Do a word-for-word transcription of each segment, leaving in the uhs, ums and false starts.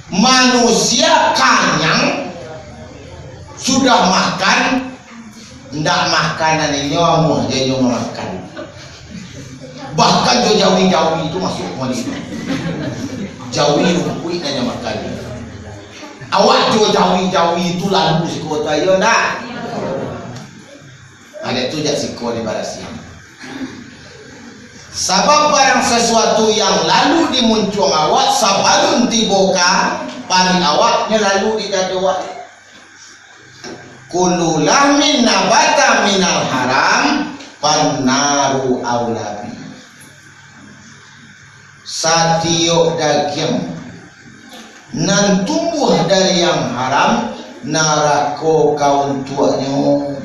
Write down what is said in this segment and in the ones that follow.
Manusia kanyang, sudah makan, ndak makanan inyo, amuah je inyo mamakan. Bahkan jo jawi-jawi tu masuak ka mulut. Jawi rumpuik nan inyo makan. Awak jo jawi-jawi tu lalu siko tu, iyo ndak? Nah, dek tu jak siko dibarasiahan. Sabab barang sasuatu yang lalu di muncuang awak sabalun tibo ka paruik awak, nyo lalu di dado awak. Kullu lahmin nabata minal haram, fannaru aula bih. Satiok dagiang nan tumbuah dari yang haram, narako ka untuaknyo.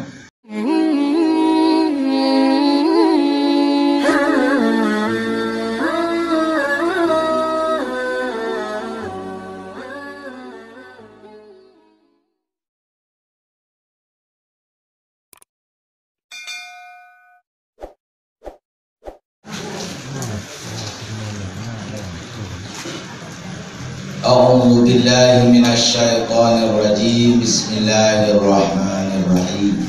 A'udzubillahi minasyaitonirrajim. Bismillahirrahmanirrahim.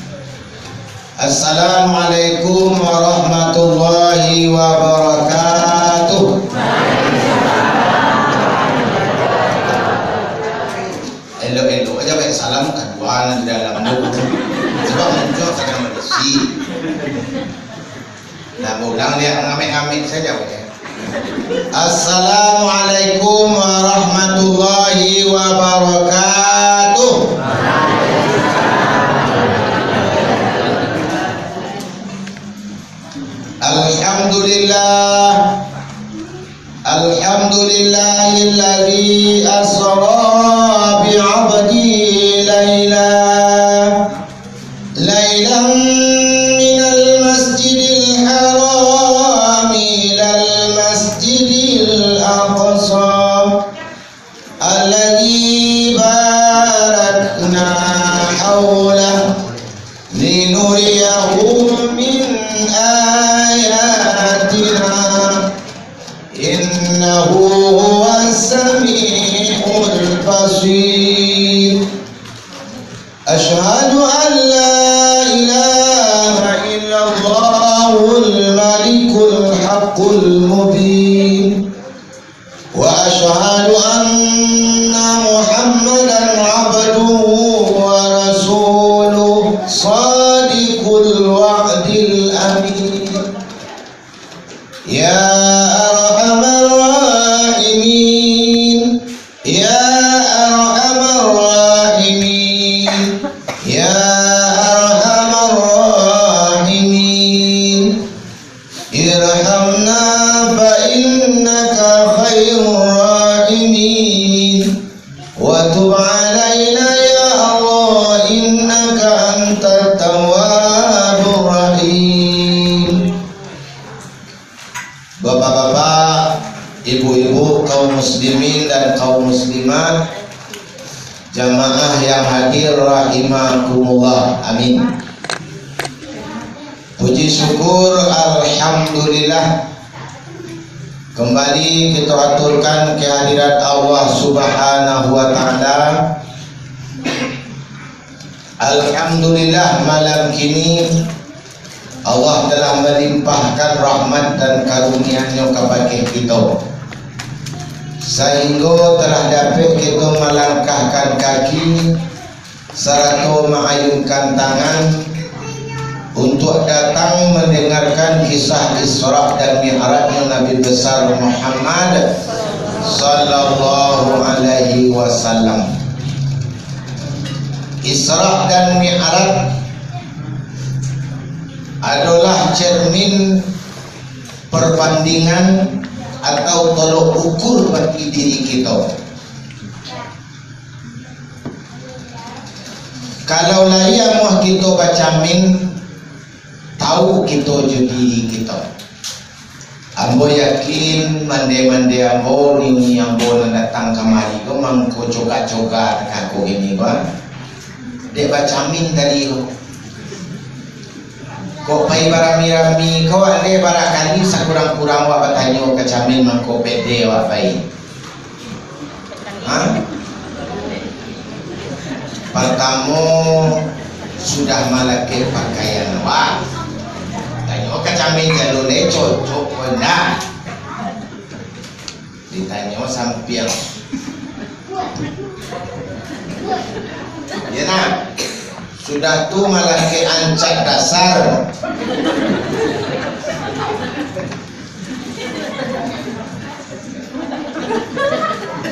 Assalamualaikum warahmatullahi wabarakatuh. Elok-elok aja baik salam, kaduan di dalam tu. Sebab muncul sangat berisi. Nah, ulang dia, ngamik-ngamik saja, ya. Assalamualaikum warahmatullahi wabarakatuh. Alhamdulillah. Alhamdulillahilladzi asra bi'abdihi laila. ليلا من المسجد الحرام إلى المسجد الأقصى الذي باركنا حوله لنريه من آياتنا إنه هو السميع البصير. أشهد أن لا إله إلا الله الملك الحق المبين، وأشهد أن محمدا عبده ورسوله صادق الوعد الأمين. يا أرحم الراحمين، يا أرحم الراحمين، يا أرحم الراحمين، ارحمنا فإنك خير الراحمين، وتب علينا يا الله إنك أنت التواب الرحيم. Bapak-bapak, ibu-ibu, kaum muslimin dan kaum muslimat, jamaah yang hadir rahimakumullah. Amin. Puji syukur, alhamdulillah. Kembali kita aturkan kehadirat Allah Subhanahu wa Ta'ala. Alhamdulillah, malam kini Allah telah melimpahkan rahmat dan karunia-Nyo kapado kito, sahinggo telah dapek kito malangkahkan kaki sarato maayunkan tangan untuak datang mandangarkan kisah Isra dan Mi'rajnyo Nabi Besar Muhammad sallallahu alaihi wasallam. Isra dan Mi'raj adolah cermin perbandingan atau tolok ukur bagi diri kito. Kalau lai amuah kito bacamin, tau kito jo diri kito. Ambo yakin, mande-mande ambo, uni-uni ambo nan datang kamari ko mangko coga-coga takako kini ko, ah. Dek bacamin tadi ko. Kok pai barami-rami ko, ande barakali sakurang-kurang awak batanyo ka camin mangko pede awak pai. Ha? Partamo, sudah malakek pakaian awak, tanyo ka camin jalun, cocok ko indak? Ditanyo sampiang. Yo nah. Sudah tu malakek an cat dasar.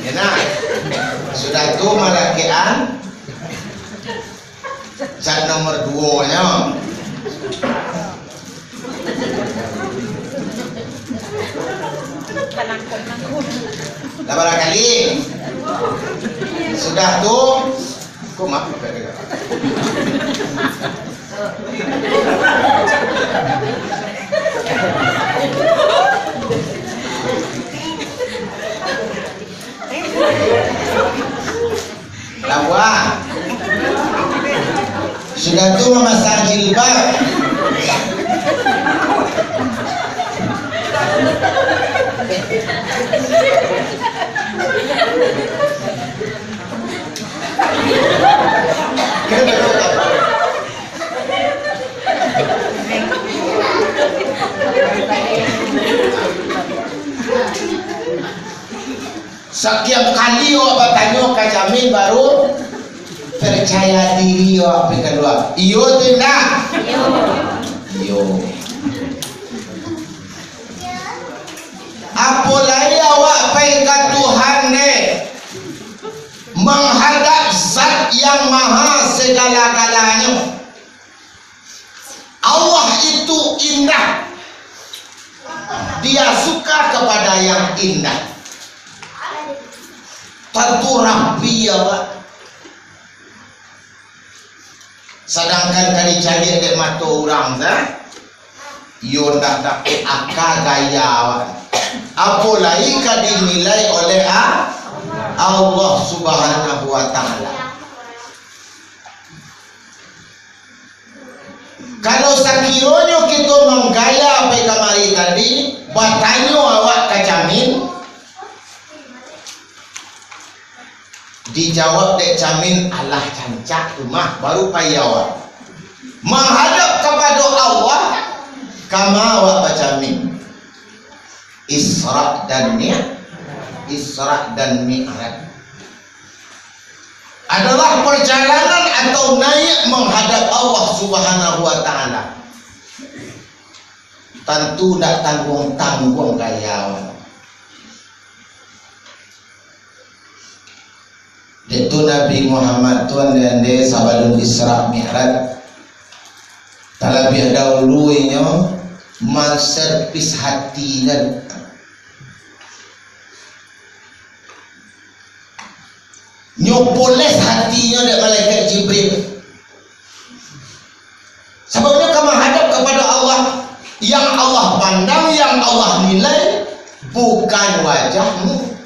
Yo nah. Sudah tu malakek an cat nomor duo nyo. Lah barangkali. Sudah tu, kok maaf, maaf, maaf. Labuah. Sudah tu mamasang jilbab. Sakian kali awak batanyo ka camin, baru percaya diri awak pai kalua. Iyo tu indak? Iyo. Iyo. Apo lai awak pai ka Tuhan deh, manghadap Zat yang Maha Segala-galanyo. Allah itu indah. Dia suka kepada yang indah. Tantu rapi awak. Sadangkan ka dicaliak dek mato urang, sa? Iyo ndak dapek aka gaya awak. Apo lai ka dinilai oleh a-, Allah Subhanahu wa Ta'ala. Kalau sakironyo kito manggaya pai kamari tadi, batanyo awak ka camin, dijawab dek camin, "Alah, cancak tu mah," baru pai awak. Manghadap kapado Allah, kama awak bacamin. Isra dan Mi-, Isra dan Mi'raj adalah perjalanan atau naik menghadap Allah Subhanahu wa Ta'ala. Tantu ndak tangguang-tangguang gaya. Dek tu Nabi Muhammad tu, ande-ande, sabalun Isra Mi'raj, talabiah dahulu inyo manservis hatinyo. Nyo poles hatinyo dek malaikat Jibril. Sababnyo ka manghadap kapado Allah. Yang Allah pandang, yang Allah nilai, bukan wajahmu,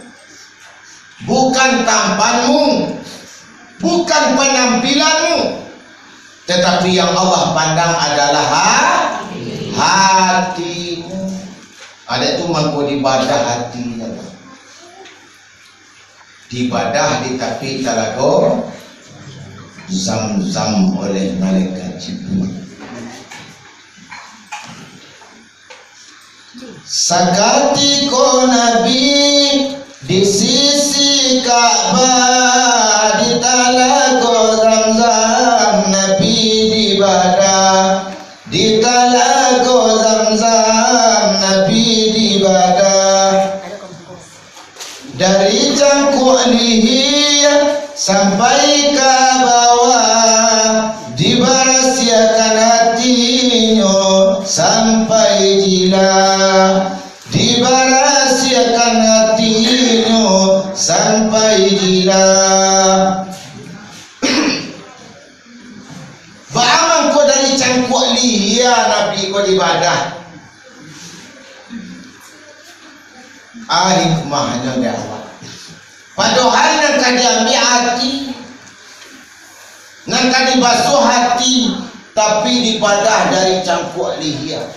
bukan tampanmu, bukan panampilanmu, tatapi yang Allah pandang adalah ha-, hatimu. Ado tu mangko dibadah hatinyo. Dibadah di tapi talago Zamzam oleh malaikat Jibril. Sakatiko Nabi di sisi Ka'bah, di talago Zamzam Nabi dibadah, di talago Zamzam Nabi dibadah. Dari cangkuak lihia sampai ka bawah, dibarasiahkan hatinyo sampai jila, dibarasiahkan hatinyo sampai jila. Baa mangko dari cangkuak lihia Nabi ko dibadah? Ah, hikmahnyo dek Allah. Padohal nan ka diambiak hati, nan ka dibasuah hati, tapi dibadah dari cangkuak lihia.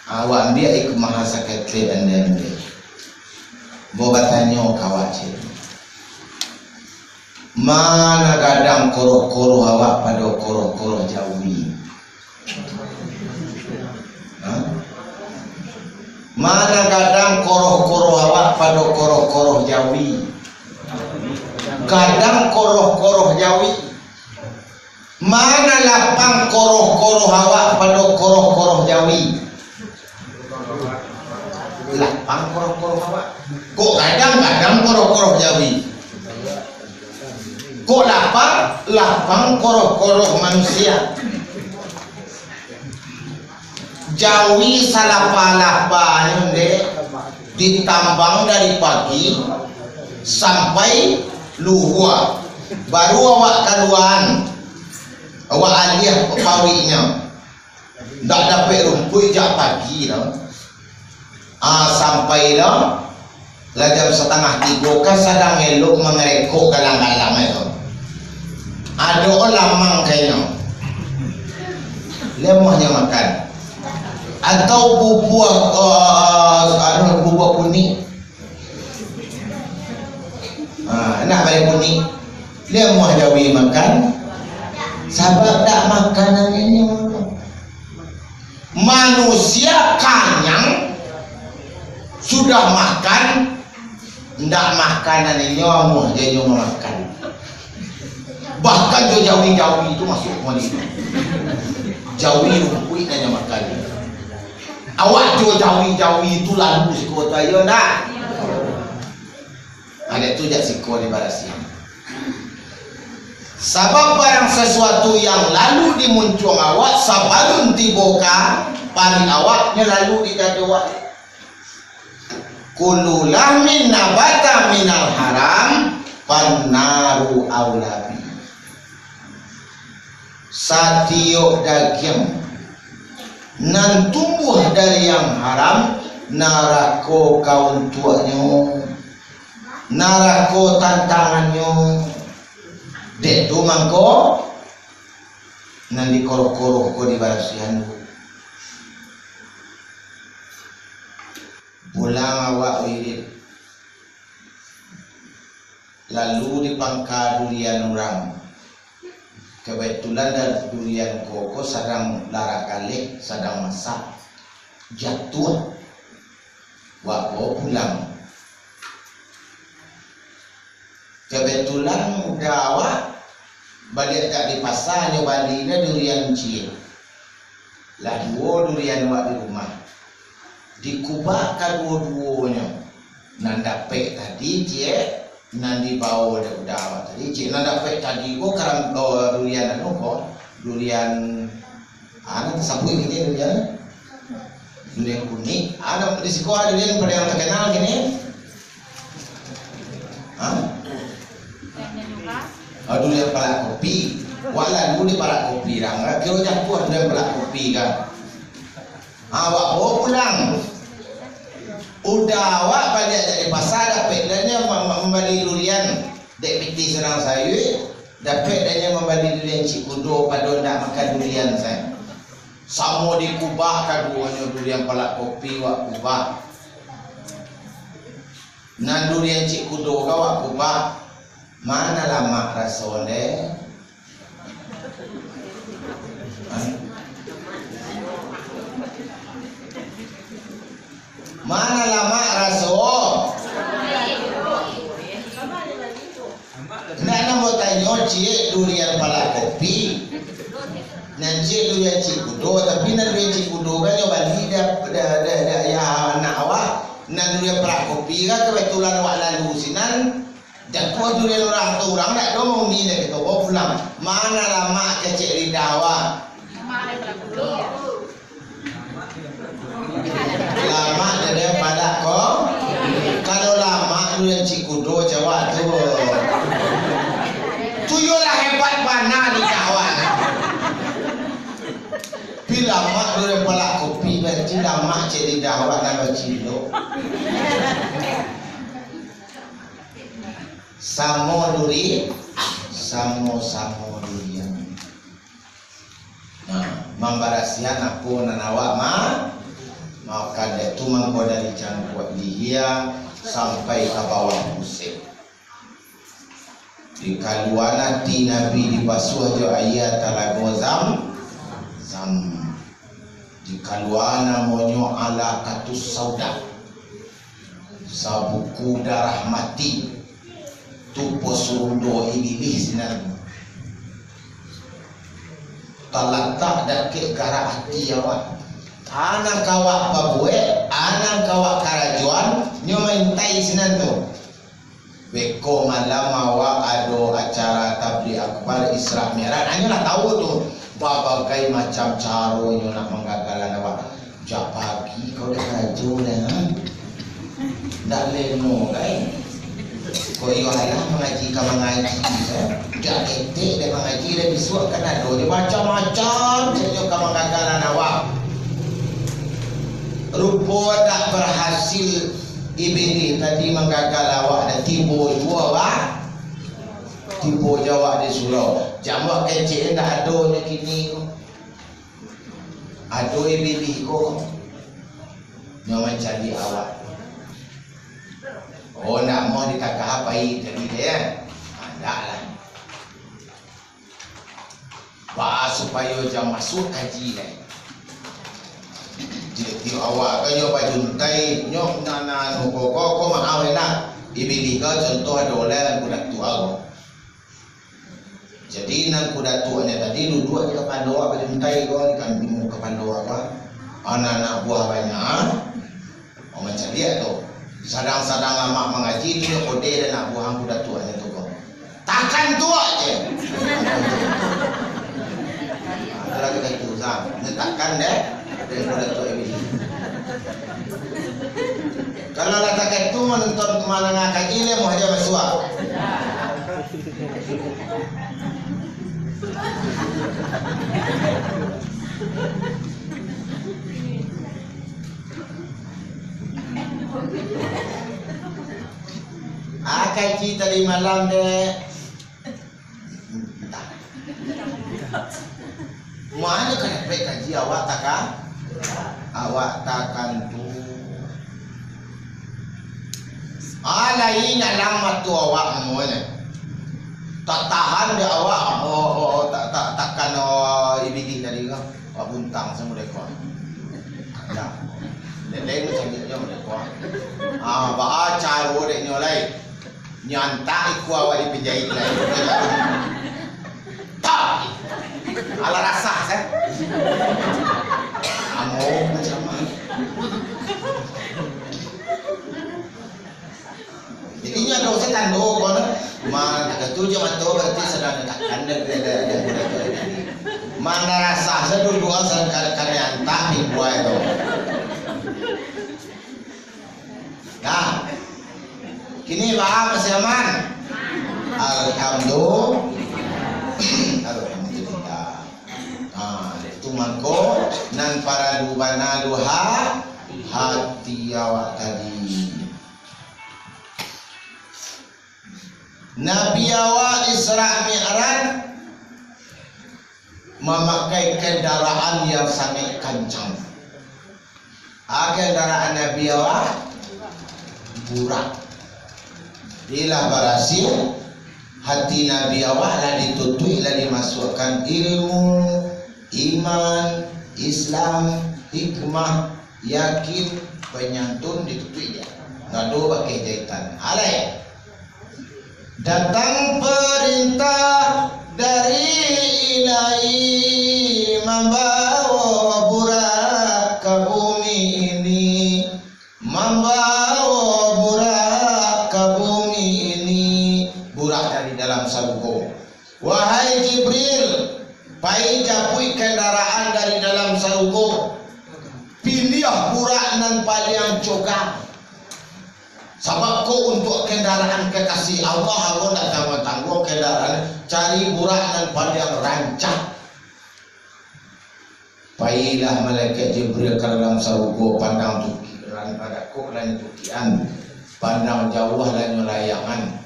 Awak ambiak hikmah saketek, ande ambiak. Bo batanyo ka awak ciek. Ma nan gadang koroh-koroh awak pado koroh-koroh jawi? Ha? Ma nan gadang koroh-koroh awak pado koroh-koroh jawi? Gadang koroh-koroh jawi. Ma nan lapang koroh-koroh awak pado koroh-koroh jawi? Lapang koroh-koroh awak. Kok gadang-gadang koroh-koroh jawi? Kok lapang, lapang koroh-koroh manusia. Jawi salapa-lapanyo, ndeh, ditambang dari pagi sampai luhua, baru awak kaluaan, awak aliah pawiknyo. Ndak dapek rumpuik jak pagi tu. Ah, sampai tu, lah jam satangah tigo, kan sadang elok mangarekok galang-galang tu. Ado lamang kainyo. Lemohnyo makan. Atau bubuah, ah, anu, bubuah kunik. Ah, nak bari kunik. Lemoh jawi makan. Sabab dak makan nan inyo. Manusia kanyang, sudah makan, ndak makan nan inyo, amuah je inyo mamakan. Bahkan jo jawi-jawi tu masuak ka lidah. Jawi rumpuik nan inyo makan. Awak jo jawi-jawi tu lalu siko tu, iyo ndak? Ado tu jak siko dibarasiahan. Sabab barang sasuatu yang lalu di muncuang awak sabalun tibo ka paruik awak, nyo lalu di dado awak. Kullu lahmin nabata minal haram, fannaru aula bih. Satiok dagiang nan tumbuah dari yang haram, narako ka untuaknyo, narako tantangannyo. Dek tu mangko, nan dikoroh-koroh ko dibarasiahan dulu. Pulang awak wirid, lalu dipangka durian urang. Kebetulan da-, durian ko, ko sadang larak galeh, sadang masak, jatuah. Wak bawa pulang. Kebetulan uda awak baliak jak di pasa, nyo bali nyo durian ciek. Lah duo durian wak di rumah. Dikubak kaduo-duonyo. Nan dapek tadi ciek, nan dibawo dek uda awak tadi ciek. Nan dapek tadi ko karam-, oh, durian anu ko, durian, ah, nan tasabuik kini durian. Durian kunik. Ah, nan di siko ado durian pado yang takanal kini. Hah? Ah, durian palak kopi. Wak lalu di palak kopi urang. Kiro jatuah durian palak kopi ka. Ah, wak bawa pulang. Uda awak baliak dari pasa, dapek dan nyo ma-, ma-, mambali durian. Dek pitih surang sayuik, dapek dan nyo mambali durian Cik Kudo, pado ndak makan durian sajo. Samo dikubak kaduonyo, durian palak kopi wak kubak. Nan durian Cik Kudo ka wak kubak, ma nan lamak raso ndeh? Hah? Ma nan lamak raso? Ndak, nan batanyo ciek durian palak kopi. Nan ciek durian Cik Kudo, tapi nan durian Cik Kudo kan nyo bali da, da, da, da, ya, anak awak. Nan durian palak kopi kan kebetulan awak lalu sinan. Jatuah durian urang tu, urang ndak do mauni dek kito, bawa pulang. Ma nan lamak kecek lidah awak? Lamak durian palak ko. Kalau lamak durian Cik Kudo, cawak tu. Tu yo lah hebat bana lidah awak. Pi lamak durian palak kopi, berarti lamak cek lidah awak nan bacilok. Samo duri-, samo-samo durian. Nah, mambarasiahan apo nan awak ma-, makan, itu mangko dari cangkuak lihia sampai ka bawah pusek. Dikaluan ati Nabi dibasuah jo aia talago Zam-, Zam. Dikaluan namonyo Alaqatus Sauda. Sabuku darah mati. Tu posurundo Ibilih sinan. Talatak dakek garak ati awak. Anan kawak pabuek, anan kawak karajoan, nyo maintai sinan tu. Beko malam awak ado acara tabligh akbar Isra Mi'raj. Anyo lah tahu tu, babagai macam caro nyo nak manggagalan awak. Jak pagi kau dah karajo dah, ha? Ndak leno lai. Ko iyo alah mangaji ka mangaji, ha? Jak ketek dah mangaji, dah bisuak kan ado je macam-macam je nyo ka manggagalan awak. Rupo ndak barasil Ibilih tadi manggagal awak, dah tibo juo awak. Tibo juo awak di surau. Jamuak kecek ndak ado nyo kini ko. Ado Ibilih ko. Nyo mancaliak awak. Oh, ndak amuah ditagah pai tadi deh, ya? Ah, ndak lah. Baa supayo jan masuak kaji lai. Tiok-tiok awak kan nyo bajuntai, nyo nan anu ko, ko, ko maaf enak. Ibilih ko contoh ado lai Angku Datuak ko. Jadi nan Angku Datuaknyo tadi duduak di kapalo awak bajuntai ko, di kambing kapalo awak. Anak-anak buah banyak. Oh, mancaliak tu. Sadang-sadang lamak mangaji tu, nyo kode dek anak buah Angku Datuaknyo tu ko. Takan tu aja. Nah, tu lagi kan tu, sa. Nyo takan deh. Dek Angku Datuak ini. Kalau lah takan tu, manonton, manangah kaji, leh, mau aja masuak. Ah, kaji tadi malam, dek. Entah. Mano ka dapek kaji awak taka-, awak takan tu. Ah, lain dalam mato awak namonyo. Tatahan dek awak, oh, oh, oh, tak, tak, takan, oh, Ibilih tadi ko. Wak buntang samo dek ko. Nah, dek lain macam ni nyo dek ko. Ah, baa caro dek nyo lai. Nyantak ikua awak di penjahit lai. Tak. Alah rasah, sah. Amo macam mana? Jadi, inyo ado se tando ko, nah. Ma, takatu jo mato, berarti sadang takan dari, dari, dari, dari. Mana rasa saduduak, sa-, ka-, kalian tak dibuai tu. Nah, kini baa, masih aman? Alhamdulillah. Alhamdulillah. Nah, itu mangko nan paralu bana duha hati awak tadi. Nabi awak Isra Mi'raj mamakai kendaraan yang sangat kancang. Ah, kendaraan Nabi awak burak. Ilah barasil, hati Nabi awak lah ditutuik, lah dimasuakkan ilmu, iman, Islam, hikmah, yakin, panyantun ditutuik dia. Ngado pakai jahitan. Alai. Datang perintah dari Ilahi, mambawa burak ka bumi ini, mambawa burak ka bumi ini. Burak dari dalam sarugo. Wahai Jibril, pai japuik kandaraan dari dalam sarugo. Piliah burak nan paliang cogang. Sabab ko untuak kandaraan kekasih Allah, Allah ndak tangguang-tangguang kandaraan, cari burak nan paliang rancak. Pailah malaikat Jibril ka dalam sarugo, pandang tu ki-, ran-, dakek lah nyo tukian, pandang jauah lah nyo layangan.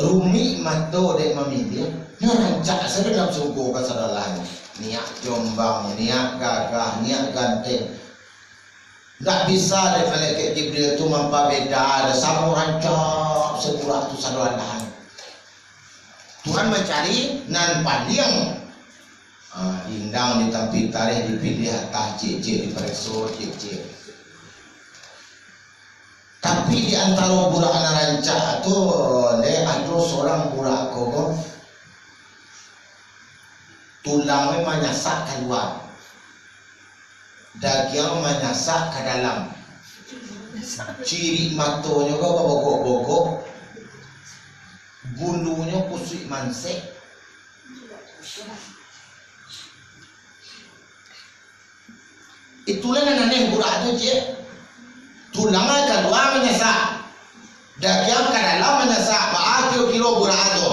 Rumik mato dek mamiliah, nyo rancak sajo dalam sarugo kasadolahnyo. Niat jombang, niat gagah, niat ganteng. Ndak bisa dek malaikat Jibril tu mampabeda, ado samo rancak, saburak tu sadoalahan. Tuhan mancari nan paliang, ah, indang ditampi tareh, dipilih atah, ciek-ciek dipareso, ciek-ciek. Tapi di antaro burak nan rancak tu, deh, ado surang burak ko, tulangnyo manyasak kalua, dagiang manyasak ka dalam. Cirik matonyo ko babogok-bogok, bulunyo kusuik mansek. Itulah nan aneh burak tu, ciek. Tulang kalua manyasak, dagiang ka dalam manyasak. Baa kiro-kiro burak tu?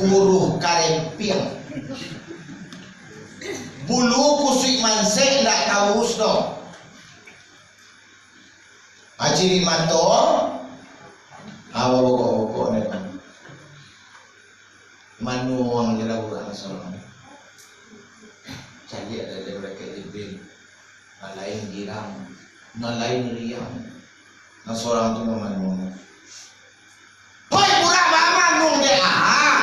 Kuruih karempiang. Bulu kusuik mansek ndak taurus doh. Cirik mato, ah, babogok-bogok ni. Manuang je lah burak nan surang. Caliak dari, dari Malaikat Jibril. Nan lain girang, nan lain riang. Nan surang tu mamanuang. Hoi, burak, baa manuang dek ah?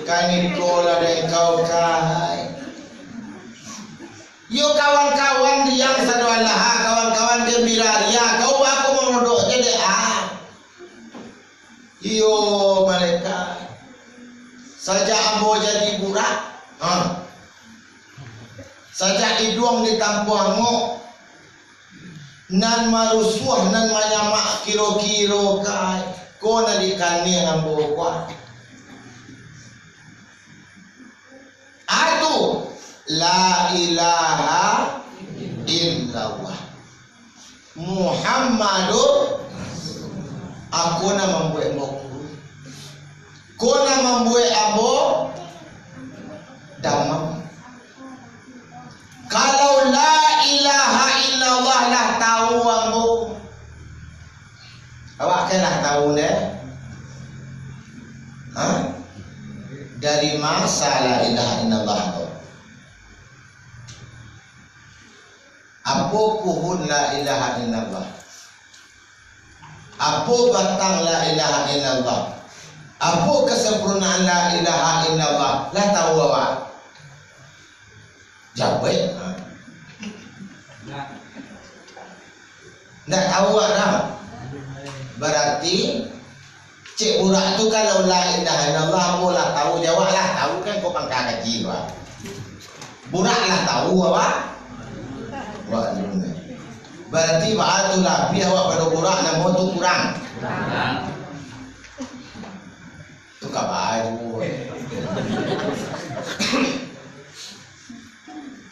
Kan iko lah dek kau, kai. Yo, kawan-kawan riang sadoalahan, kawan-kawan gambira ria, kau baa ko marodok je dek ah? Iyo, malaikat. Sajak ambo jadi burak, ha. Sajak iduang ditampuah angok, nan marusuah, nan manyamak kiro-kiro, kai, ko nan dikaniang ambo, wah. Atu, la ilaha illallah. Muhammadur, ako nan mambuek ambo kuruih. Ko nan mambuek ambo damam. Kalau la ilaha illallah lah tahu ambo. Awak kan lah tahu deh? Ha? Dari masa la ilaha illallah tu. Apo puhun la ilaha illallah? Apo batang la ilaha illallah? Apo kasampurnaan la ilaha illallah? Lah tahu awak? Jawek. Ha. Ndak tahu awak dah. Barati, cek burak tu kalau la ilaha illallah, ambo lah tahu, jawab lah tahu kan, kok pangka kaji, wah. Burak lah tahu, wah. Wah, barati baa tu labiah awak pado burak, namo tu kurang. Tu ka baa juo.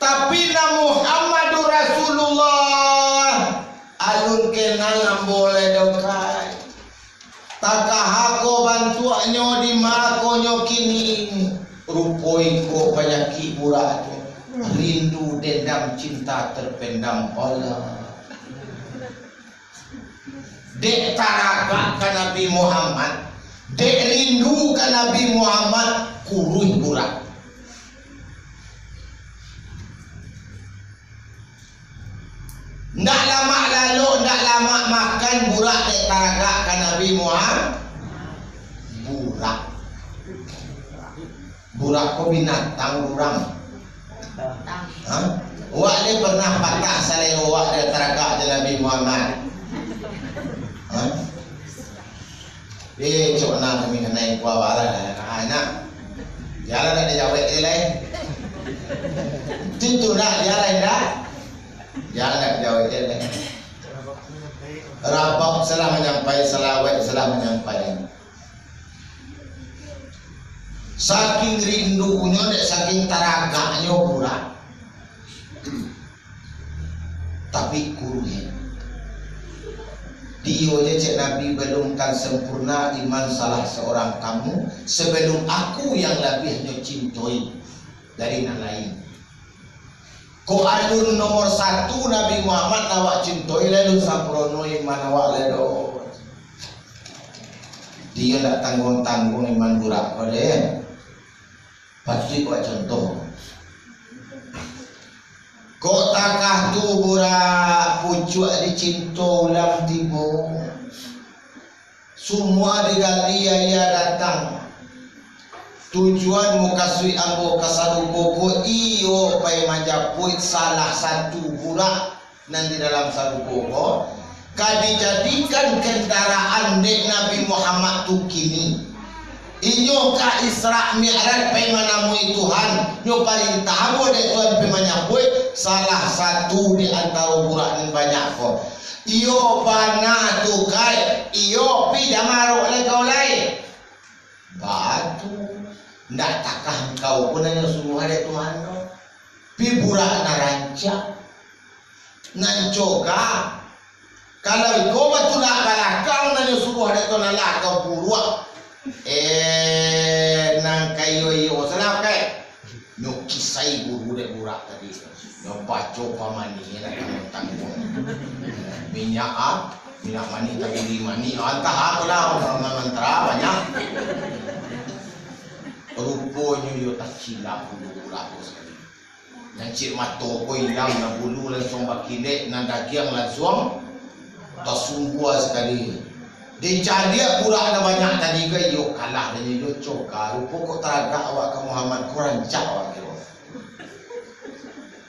Tapi nan Muhammadur Rasulullah, alun kenal ambo lai doh, kai. Takah ko bantuaknyo, di ma ko nyo kini. Rupo iko panyakik burak tu. Rindu, dendam, cinta terpendam. Allah. Dek taragak ka Nabi Muhammad, dek rindu ka Nabi Muhammad, kuruih burak. Ndak lamak lalok, ndak lamak makan burak dek taragak ka Nabi Muhammad. Burak. Burak ko binatang urang. Ha? Wak ni pernah patah salero wak dek taragak jo Nabi Muhammad? Ha? Eh, cok na kami kanai kuah wak lah. Ha, nak. Jalan nak dijawek je lai. Itu nak jalan dah. Jalan nak dijawek je lai. Rabak salah manyampai, salawat salah manyampai. Saking rindunyo, dek saking taragaknyo burak. Tapi kuruih. Dio je cek Nabi, belum kan sempurna iman salah seorang kamu, sebelum aku yang labiah nyo cintoi dari nan lain. Kok alun nomor satu Nabi Muhammad nan awak cintoi, lai alun sampurno iman awak lai doh. Dio ndak tangguang-tangguang iman burak ko deh. Patuik buek contoh. Kok takah tu burak, Cuak dicinto ulam tibo, sumua digali aia datang. Tujuan mukasuik ambo ka sarugo ko iyo pai manjapuik salah satu burak nan di dalam sarugo ko, ka dijadikan kandaraan dek Nabi Muhammad tu kini. Inyo ka Isra Mi'raj pai manamui Tuhan, nyo parintah ambo dek Tuhan pai manjapuik salah satu di antaro burak nan banyak ko. Iyo bana tu kai, iyo pi jamarok lai kau lai. Batu, ndak takah kau pun nanyo suruah dek Tuhan tu. Pi burak nan rancak, nan coga. Kalau iko batulak balakang, nan nyo suruah dek Tuhan Allah ka buruak. Eh, nan ka iyo-iyo salah kai. Nyo kisai guru dek burak tadi. Nyo baco pamani nak tangguang-tangguang. Minyak ah, minyak manih tabuli manih. Ah, antah apolah, mantra banyak. Ruponyo iyo takilap guru burak tu sakali. Nan ciek mato ko ilang, nan bulu lansuang bakilek, nan dagiang lansuang tasumbua sakali. Dicaliak burak nan banyak tadi ka iyo kalah, dan iyo coka. Rupo kok taragak awak ka Muhammad ko, rancak awak kiro.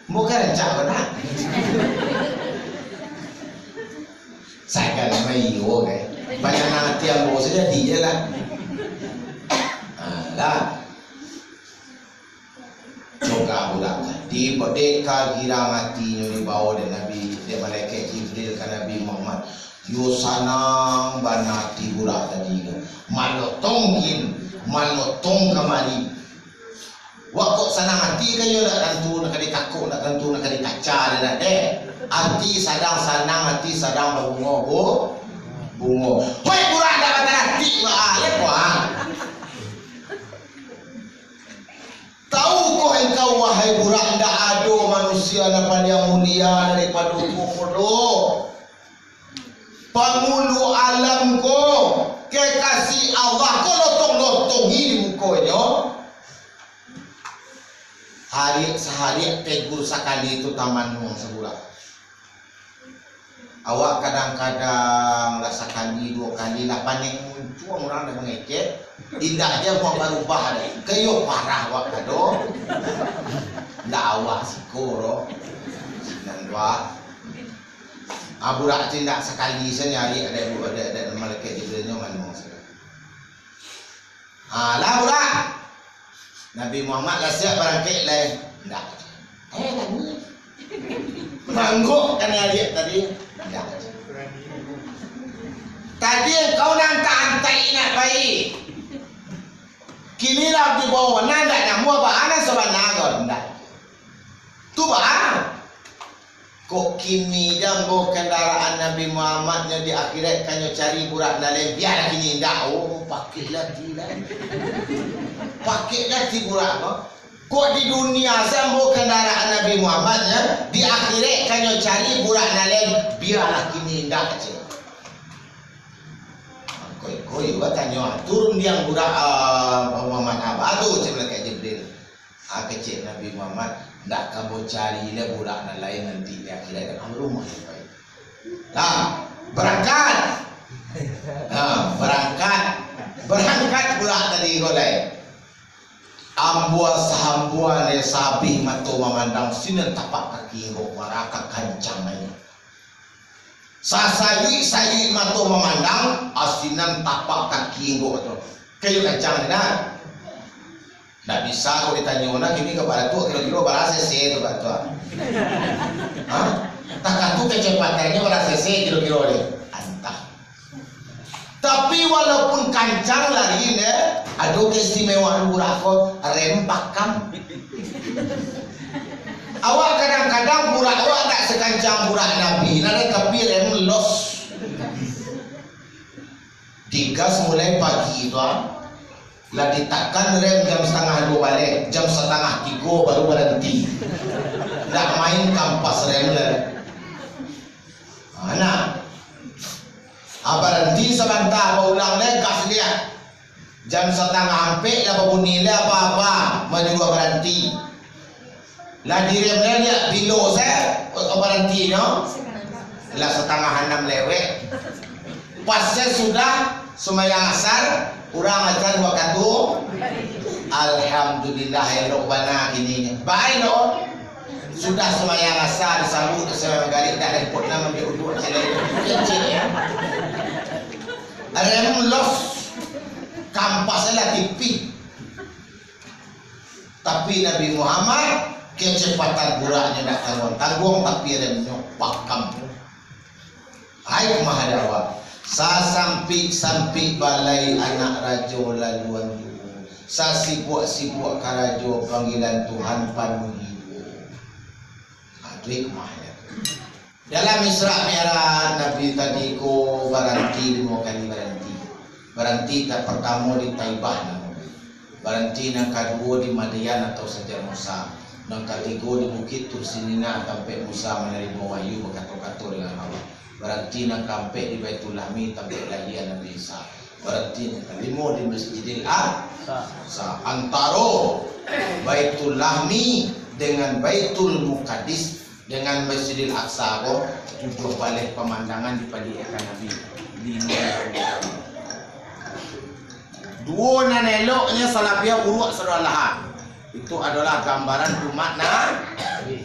Bukan rancak bana. Sagan nama iyo kan. Banyak nan ati ambo sajo, dialah. Alah. Coka budak tadi, dek ka girang atinyo dibawo dek Nabi, dek malaikat Jibril ka Nabi Muhammad. Yo sanang bana ati budak tadi tu. Malotong gin, malotong kamari. Wak kok sanang ati ka yo, ndak tantu nak ka ditakok, ndak tantu nak ka dikaca, dah, dah, deh. Ati sadang sanang, ati sadang babungo, bu-, bungo. Hoi budak ndak bataratik, ba-, ah, ya, kuah. Tahukah engkau, wahai burak, ndak ado manusia nan paliang mulia daripado tu ko doh? Pangulu alam ko, kekasih Allah ko, lotong-lotongi di mukonyo. Hariak sahariak tegur sakali tu tamanuang saburak. Awak kadang-kadang lah sakali, duo kali lah panek muncuang urang dah mangecek. Indak dia mau barubah deh. Kayo parah awak kado. Ndak awak siko doh. Sinan doh. Ah, burak tu indak sakali saja nyari ada, ada, ada malaikat Jibril nyo mano saja. Alah, burak. Nabi Muhammad lah siap barangkek lai. Ndak. Eh, tadi. Manggok kan ariak tadi. Ndak. Tadi engkau nan tak antai nak pai. Kini lah dibawa nan ndak nyamuah ba-, nan sabana ko. Ndak. Tu ba-, Kok kini jambo kandaraan Nabi Muhammad nyo di akhirat ka nyo cari burak nan lain, bialah kini indak. Oh, pakeklah ti lah. Pakeklah ti burak ko. Kok di dunia jambo kandaraan Nabi Muhammad nyo, di akhirat ka nyo cari burak nan lain, bialah kini indak, cek. Koi-koi batanyo, turun diang burak, ah, Muhammad, ah, batu, cek malaikat Jibril. Ah, kecek Nabi Muhammad, ndak ka ambo cari lai burak nan lain nanti di akhirat, ambo rumah yang baik. Lah, barangkat. Nah, barangkat. Barangkat burak tadi ko lai. Ambua sahambuan deh, sabih mato mamandang, sinan tapak kaki inggok, maraka kancang lai. Sasayuik-sayuik mato mamandang, asinan tapak kaki inggok tu. Kayo kancang ni, nah. Ndak bisa kok ditanyo, nah, kini ka Pak Datuak kiro-kiro bara cc tu, Pak Datuak? Hah? Takah tu kacepatannyo bara cc kiro-kiro ni? Antah. Tapi walaupun kancang lari ne, ado keistimewaan burak ko, rem pakam. Awak kadang-kadang burak awak ndak sakancang burak Nabi, nah, tapi rem los. Digas mulai pagi tu, ah. Lah ditakan rem jam satangah duo baleh, jam satangah tigo baru baranti. Ndak main kampas rem lai. Ah, nah. Ah, baranti sabanta, baulang lai gas liak. Jam satangah ampek lah babunyi lai apa-apa, manyuruah baranti. Lah direm lai liak bilo se, oh, barantinyo. Lah satangah anam lewek. Pas sudah sumbayang asar, urang azan wakatu. Alhamdulillah, elok bana kini. Baik lo. Sudah sumbayang asar, disambuik sumbayang magarib, dah repot nak ambiak uduak, cek lai. Kecek, ya. Rem los, kampas lah tipih. Tapi Nabi Muhammad, kecepatan buraknyo dak tangguang-tangguang, tapi remnyo pakam. Hai hikmah dakwah, sasampik-sampik balai anak rajo laluan juo, sasibuak-sibuak karajo panggilan Tuhan panuhi juo. Ha, tu hikmahnyo. Dalam Isra Mi'raj, Nabi tadi ko baranti limo kali baranti. Baranti nan partamo di Taibah namo. Baranti nan kaduo di Madian atau Sajar Musa. Nan katigo di Bukik Tursinina tampek Musa manarimo wahyu bakato-kato dengan Allah. Baranti nan kaampek di Baitul Lahmi tampek lahia Nabi Isa. Baranti nan kalimo di Masjidil Aqsa. Antaro Baitul Lahmi dengan Baitul Muqaddis. Dengan Masjidil Aqsa ko, tujuah baleh pamandangan dipaliekkan Nabi. Limo. Duo nan eloknyo salabiah buruak Surah Al-Lahab. Itu adolah gambaran umat na-,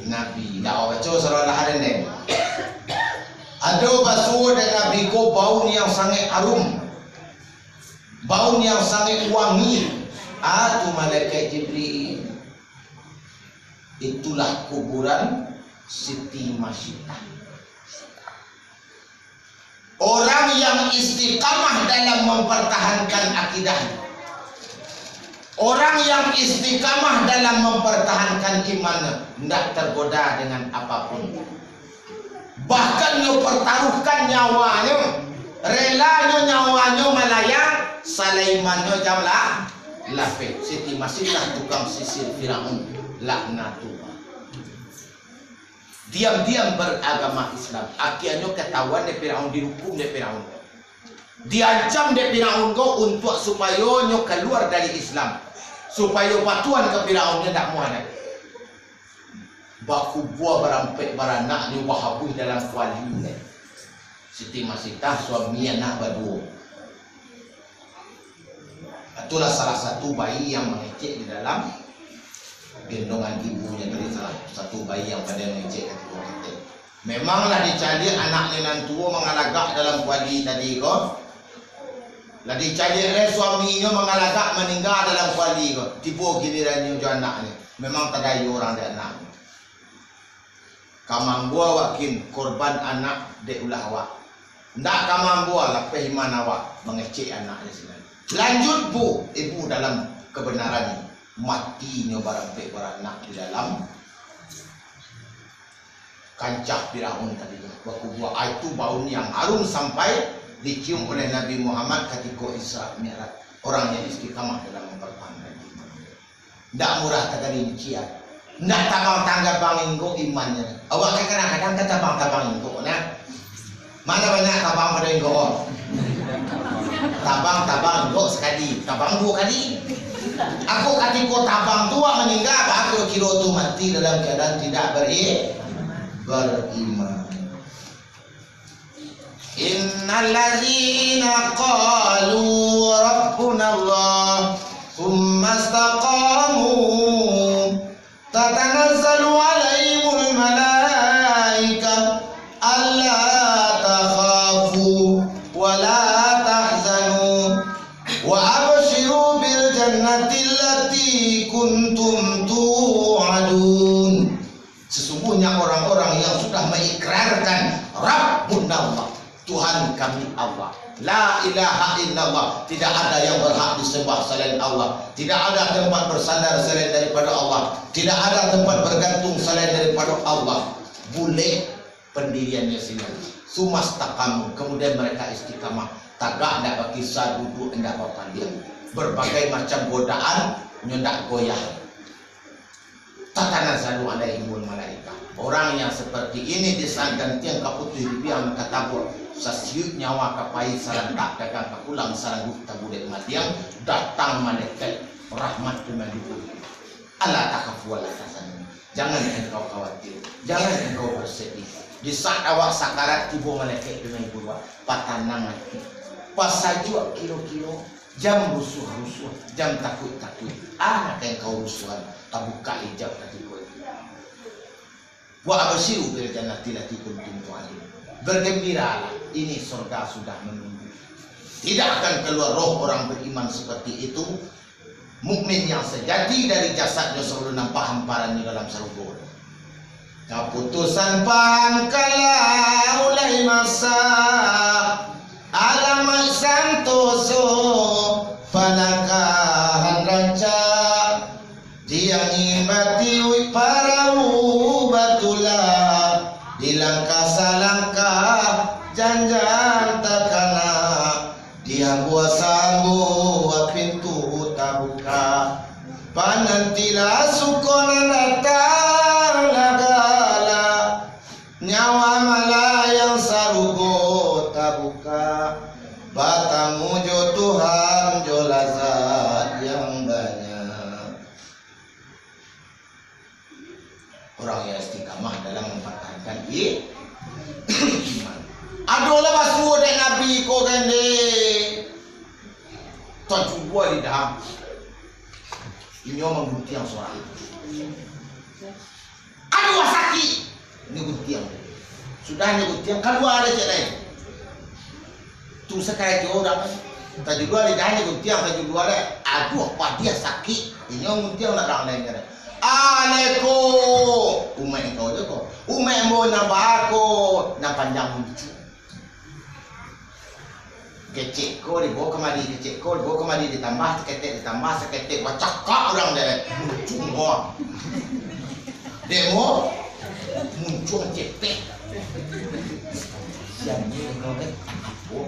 Nabi. Dak baco Surah Al-Lahab den. Ado basuo dek Nabi ko baun yang sangaik arum. Baun yang sangaik wangi. Ah, tu malaikat Jibril. Itulah kuburan Siti Masitah. Orang yang istiqamah dalam mempertahankan akidah, orang yang istiqamah dalam mempertahankan iman, ndak tergoda dengan apapun. Bahkan nyo pertaruhkan nyawanyo, relanyo nyawanyo malayang, Sulaimannyo jam lah lapeh. Siti Masitah tukang sisir Firaun, laknatullah. Diam-diam beragama Islam, akhianyo ketahuan dek Firaun, dihukum dek Firaun. Diancam dek Firaun ko untuak supayo nyo kaluar dari Islam, supayo patuhan ka Firaun, nyo ndak muah doh. Bakubua barampek baranak nyo bahabuih dalam kuali. Siti Masitah suami anak baduo. Itulah salah satu bayi yang mangecek di dalam gendongan ibunyo tadi, salah satu bayi yang pandai mangecek katiko kito. Memang lah dicaliak anaknyo nan tuo mangalagak dalam kuali tadi ko. Lah dicaliak lai suaminyo mangalagak maningga dalam kuali ko. Tibo gilirannyo jo anaknyo. Memang tadayo urang dek anaknyo. Ka maambuah awak kin, korban anak dek ulah awak. Ndak ka maambuah, lapeh iman awak, mangecek anaknyo sinan. Lanjut, Bu, ibu dalam kebenaran, matinyo barampek baranak di dalam kancah Firaun tadi tu. Bakubua, itu baun yang harum sampai dicium oleh Nabi Muhammad katiko Isra Mi'raj. Orang yang istiqamah dalam mempertahankan iman. Ndak murah tagalincian. Ndak tabang-tabang inggo imannyo. Awak kan kadang-kadang kan tabang-tabang inggo, nah. Mana banyak tabang pado inggo? Tabang-tabang inggo sakali, tabang duo kali. Aku katiko tabang tu awak maningga, baru kiro tu mati dalam keadaan tidak beri-, beriman. Innalladzina qalu rabbunallah, tsumma istaqamu, tatanazzalu alaihimul malaikah, alla takhafu, wa la tahzanu, wa absyiru bil jannati allati kuntum tu'adun. Sesungguhnya orang-orang yang sudah mengikrarkan, "Rabbunallah, Tuhan kami Allah. La ilaha illallah, tidak ada yang berhak disembah selain Allah. Tidak ada tempat bersandar selain daripada Allah. Tidak ada tempat bergantung selain daripada Allah." Bulek pendiriannya sendiri. Tsumma istaqamu, kemudian mereka istiqamah. Tagak ndak bakisa, duduk ndak bapaliang. Berbagai macam godaan, nyo ndak goyah. Tatanazzalu alaihimul malaikah. Orang yang seperti ini disagantiang ka putuih dibiang ka tabuak, sasiuik nyawa ka pai, sarantak dagang ka pulang, saranduik tabu dek madiang, datang malaikat rahmat tu manjemput. Alla takhafu wa la tahzanu. Jangan engkau khawatir, jangan engkau bersedih. Di saat awak sakarat, tibo malaikat jo mahibur awak, patanang ati, pasajuak kiro-kiro, jan rusuah-rusuah, jan takuik-takuik. Ah, nan ka engkau rusuahan, tabukak hijab katiko itu. Wa absyiru bil jannati allati kuntum tu'adun. Bergembiralah, ini surga sudah menunggu. Tidak akan keluar roh orang beriman seperti itu, mukmin yang sejati dari jasadnya sebelum nampak hamparannya dalam sarugo. Kaputusan pangkalah ulai masa, alamaik santoso panangkahan rancak. Diangin batiuik parau batulah, dilangkah salangkah janjang takana. Diambuah-sambuah pintu tabuka, panantilah suko nan datang lah galak. Nyawa malayang sarugo tabuka, batamu jo Tuhan jo lazat yang banyak. Orang yang istiqamah dalam mempertahankan i-, iman. Adolah basuo dek Nabi ko kan dek. Tajulua lidah. Inyo mangguntiang surang. Aduh, sakik. Inyo guntiang. Sudah inyo guntiang, kalua dek cek lain. Tu sakarajo urang. Tajulua lidahnyo guntiang, tajulua dek. Aduh, padiah sakik. Inyo guntiang nak urang lain kan. Aleko. Umaik engkau je ko. Umaik ambo nan baa ko. Nan panjang muncuang. Kecek ko dibawa kamari, kecek ko dibawa kamari, ditambah saketek, ditambah saketek, bacakak urang dek. Muncuang ko. Dek mo, muncuang cetek. Sian ni kau kan, apo?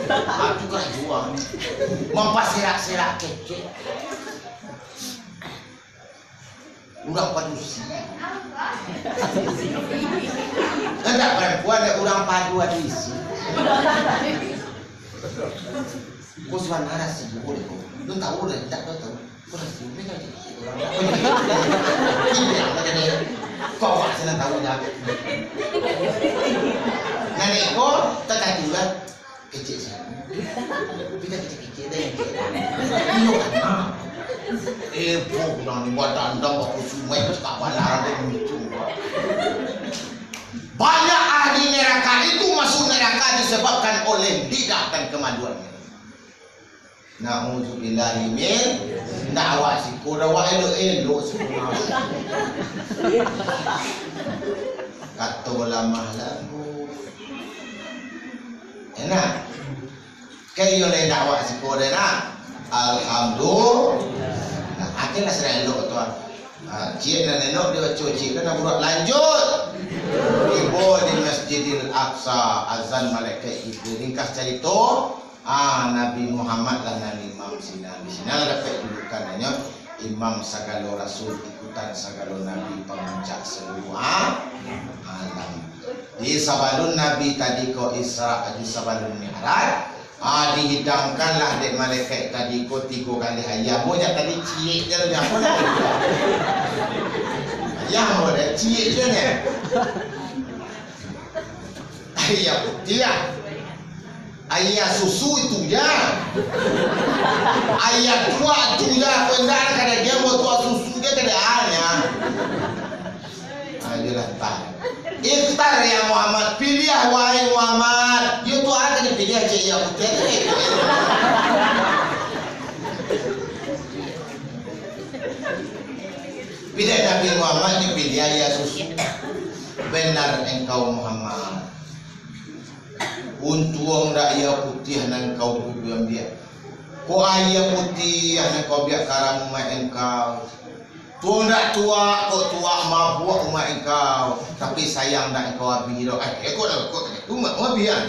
Atu karajuan. Mampaserak-serak kecek. Urang padusi. Indak parampuan, dek urang padu ado isi. Ko suara nasi dulu deh, ko. Lu tahu deh, indak tahu, tahu. Ko nasi dulu kan, urang tak. Ini yang macam ni. Kau awak senang tahu dah. Nah, dek ko, tak tahu lah. Kecek siapa? Kita kecek-kecek deh, kecek. Iyo kan, nah. Eh, bro, bilang ni buat dandang, baku sungai, cakap banar, ada lucu, bro. Banyak ahli neraka itu masuk neraka disebabkan oleh lidah dan kemaluannya. Na'udzubillahi min, ndak awak siko, dah awak elok-elok siko. Kato lamah lagu. Enak. Kan iyo lai ndak awak siko deh, nah. Alhamdulillah. Nah, akhirnya sudah elok tu, ah. Ah, ciek nan elok dibaco, ciek nan buruak. Lanjut. Tibo di Masjidil Aqsa, azan malaikat Jibril. Ringkas carito, ah, Nabi Muhammad lah nan imam sinan. Di sinan lah dapek julukan, nyo imam sagalo rasul, ikutan sagalo nabi, pamuncak saluruah a-, alam. Di sabalun Nabi tadi ko Isra, di sabalun Mi'raj, ah, dihidangkanlah dek malaikat tadi ko tigo kali ayam. Mo jak tadi ciek je lah, apo lah. Ayam mo dek, ciek je nyo. Ayam putiah. Aia susu itu ja. Aia tuak tu ja. Ko indak lah kada dia buat tuak susu je kada anya. Ayolah, tah. Ikhtar ya Muhammad, piliah wahai Muhammad. Yo tu akan dipilih aja ya putiah tu. Piliah Nabi Muhammad, dipilih aia susu. Benar engkau Muhammad. Untuang ndak aia putiah nan kau dulu ambiak. Kok aia putiah nan kau ambiak ka rumah engkau. Tuang ndak tuak, kok tuak mabuak rumah engkau. Tapi sayang ndak engkau abih doh. Eh, kok dah, kok tu mak abih kan?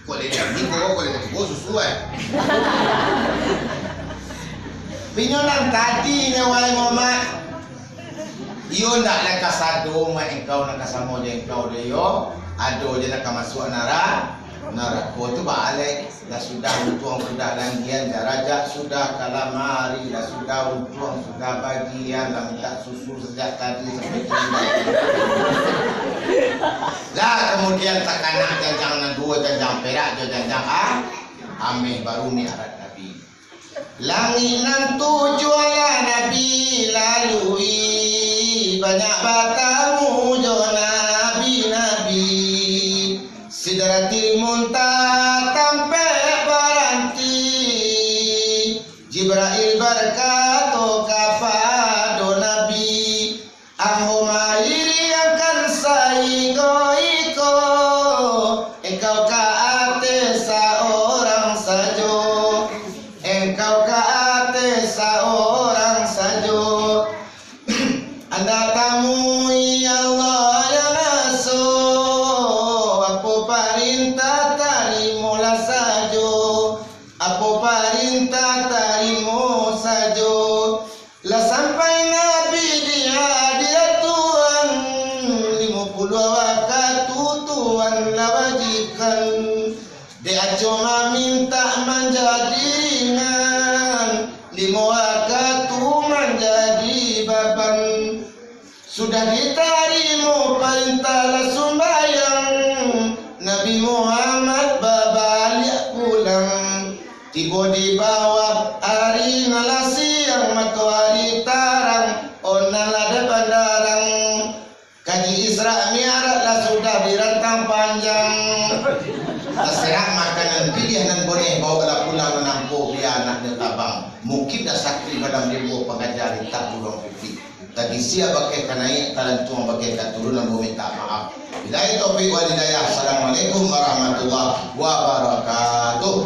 Kok lele ni, kok, kok lele tu, kok susu eh. Pinyo nan tadi ni, wahai Muhammad. Iyo ndak lai kasado, mak engkau nak kasamo jo engkau deh yo. Ado je nak ka masuak nara-, narako tu baalek. Lah sudah untuang sudah langgian, darajat sudah ka lamari, lah sudah untuang sudah bagian, lah mintak susu sajak tadi sampai kini. Lah kamudian takana janjang nan duo, janjang perak jo janjang a-, ameh, baru mi'raj Nabi. Langik nan tujuah lah Nabi lalui, banyak batamu jo nabi-nabi. Sidratil Muntaha tampek baranti, Jibrail bakato kapado Nabi, "Ambo mairiangkan saiko-iko, engkau ka ateh saurang sajo, engkau ka ateh saurang sajo." Anda tamui Allah yang aso, apo parintah tarimolah sajo, apo parintah tarimo sajo. Lah sampai Nabi di hadirat Tuhan, limo puluah wakatu Tuhan lah wajibkan. Dek aco mamintak manjadi ringan, limo wakatu manjadi baban. Sudah ditarimo parintah lah sumbayang, Nabi Muhammad babaliak pulang. Tibo di bawah ari nan lah siang, matoari tarang, onan lah dek pandarang. Kaji Isra Mi'raj lah sudah dirantang panjang. Taserak makanan piliah nan boneh, baoklah pulang nan ampo, bia anaknyo tabang. Mungkin dah sakti badan limbo, pangaja litak buruang pipik. Tagisia bakeh ka naiak, talantuang bakeh ka turun, ambo mintak maaf. Billahi taufik wal hidayah. Assalamualaikum warahmatullahi wabarakatuh.